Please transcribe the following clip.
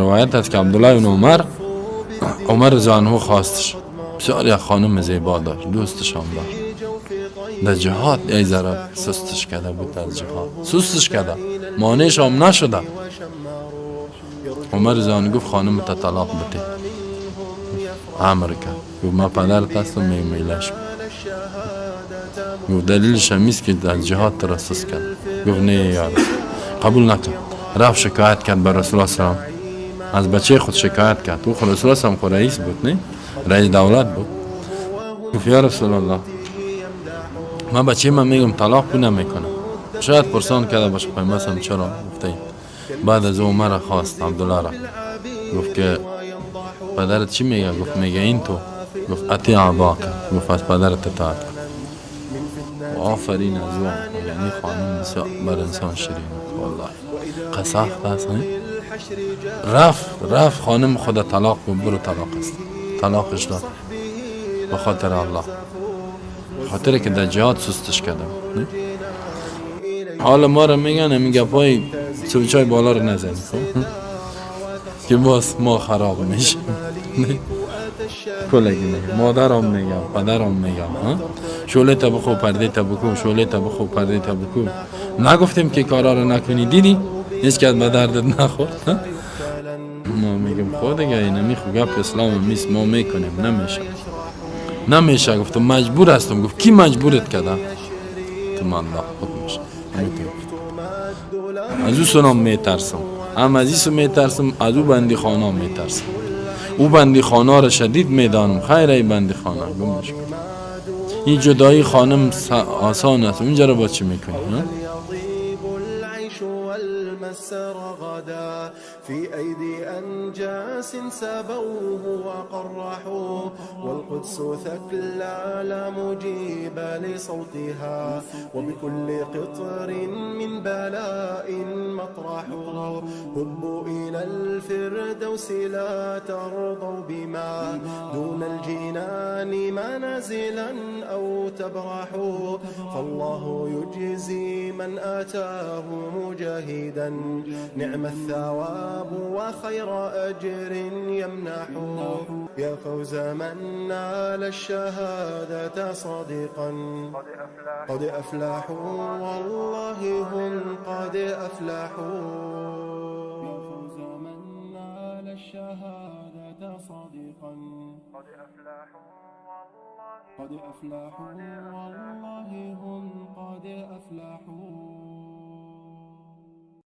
روایت است که عبدالله بن عمر، عمر رضی الله خواستش، بسیار یک خانم زیبا داشت، دوستش هم داشت. در جهاد ای ذره سستش کرده بود، در جهاد سستش کرده، مانعش هم نشده. عمر رضی الله گفت خانم تا طلاق بده، امر کرد. گفت من پدرت هستم، میلش. گفت دلیلش هم که در جهاد تو سست کرد. گفت نه یا قبول نکرد. رفت شکایت کرد بر رسول الله سلام، از بچه خود شکایت کرد. او خود رسول الله سلام خود رئیس بود، نه رئیس دولت بود. گفت یا رسول الله، من بچه من میگم طلاق کو نمیکنم. شاید پرسان کرده باشه پیامبر چرا گفته. بعد از عمر خواست عبدالله را، گفت که پدرت چی میگه؟ گفت میگه این تو. گفت اطیع اباک، گفت از پدرت اطاعت کن. آفرین از او. یعنی خانم بر انسان شیرین است، والله قسخت است. رفت رفت خانم خود طلاق گفت برو طلاق است، طلاقش داد به خاطر الله، خاطر که در جهاد سستش کرده. حالا ما رو میگن همین گپای سوچای بالا رو نزنیم، خب که باز ما خراب میشیم. کلگی میگم، مادرم میگم، پدرم میگم، شوله تا بخو پرده تا بکو، شوله تا بخو پرده تا بکو. نگفتیم که کارا رو نکنی؟ دیدی هیچ کس به دردت نخورد. ما میگم خود دیگه اینمی خو گپ اسلام میس، ما میکنیم. نمیشه، نمیشه. گفتم مجبور هستم. گفت کی مجبورت کرده؟ گفتم الله حکمش. از او سنام میترسم، هم از ایسو میترسم، از او بندی خانه میترسم. او بندی خانه را شدید میدانم. خیر ای بندی خانه گمش کن. این جدایی خانم آسان است، اونجا رو با چی میکنی؟ المس رغدا في أيدي أنجاس سبوه وقرحوا، والقدس ثكلى لا مجيب لصوتها، وبكل قطر من بلاء مطرح. هبوا إلى الفردوس لا ترضوا بما دون الجنان منازلا أو تبرحوا، فالله يجزي من آتاه مجاهدا نعم الثواب وخير أجر يمنح. يا فوز من نال الشهادة صادقا، قد أفلحوا والله هم قد أفلحوا. يا فوز من نال الشهادة صادقا، قد أفلحوا والله هم قد أفلحوا.